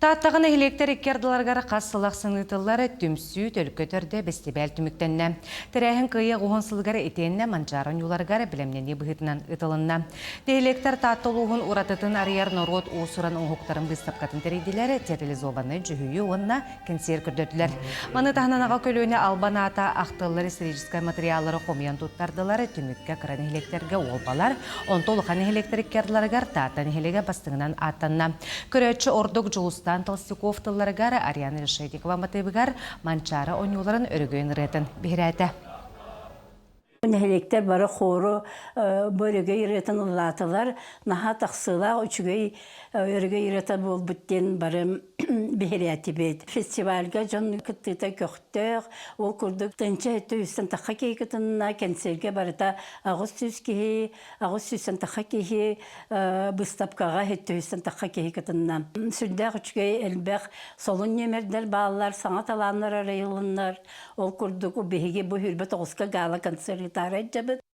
Тааттаҕа нэһилиэктэр икки ардыларыгар хас сыл ахсын ыытыллар Түмсүү төлкө төрдө бэстибээл түмүктэннэ. Тэрээһин кыайыы уһун сылыгар итиэннэ Манчаары оонньууларыгар бэлэмнэнии быһыытынан ыытылынна. Нэһилиэктэр Таатта улууһун уратытын арыйар норуот уус-уран оҥоһуктарын быыстапкатын тэрийдилэр, театрализованнай дьүһүйүү уонна кэнсиэр көрдөрдүлэр. Маны таһынан аҕа көлүөнэ албан аата ахтыллар историческай материаллары хомуйан туттардылар, түмүккэ кыра нэһилиэктэргэ уолбалар, онто улахан нэһилиэктэр икки ардыларыгар Таатта нэһилиэгэ бастыҥынан ааттанна. Көрөөччү ордук Дьулустаан Толстяков тылларыгар, Ариана Решетникова матыыбыгар Манчаары оонньууларын өрөгөйүн ырыатын биһирээтэ. Нэһилиэктэр бары хуору бу өрөгөй ырыатын ыллаатылар. Наһаа тахсыылаах үчүгэй өрөгөй ырыата буолбут диэн бары биһирээтибит. Фестивальга дьон кыттыыта көхтөөх. Ол курдук тынча өттө үстэн тахха киһи кытынна, кэнсиэргэ барыта 800 киһи, 800 тахха киһи, быыстапкаҕа 700 тахха киһи кытынна. Сүрдээх үчүгэй элбэх солун нүөмэрдэр бааллар, саҥа талааннар арыйылыннар. Ол курдук биһиги бу 29-ка гала концерт ыытаары сылдьабыт.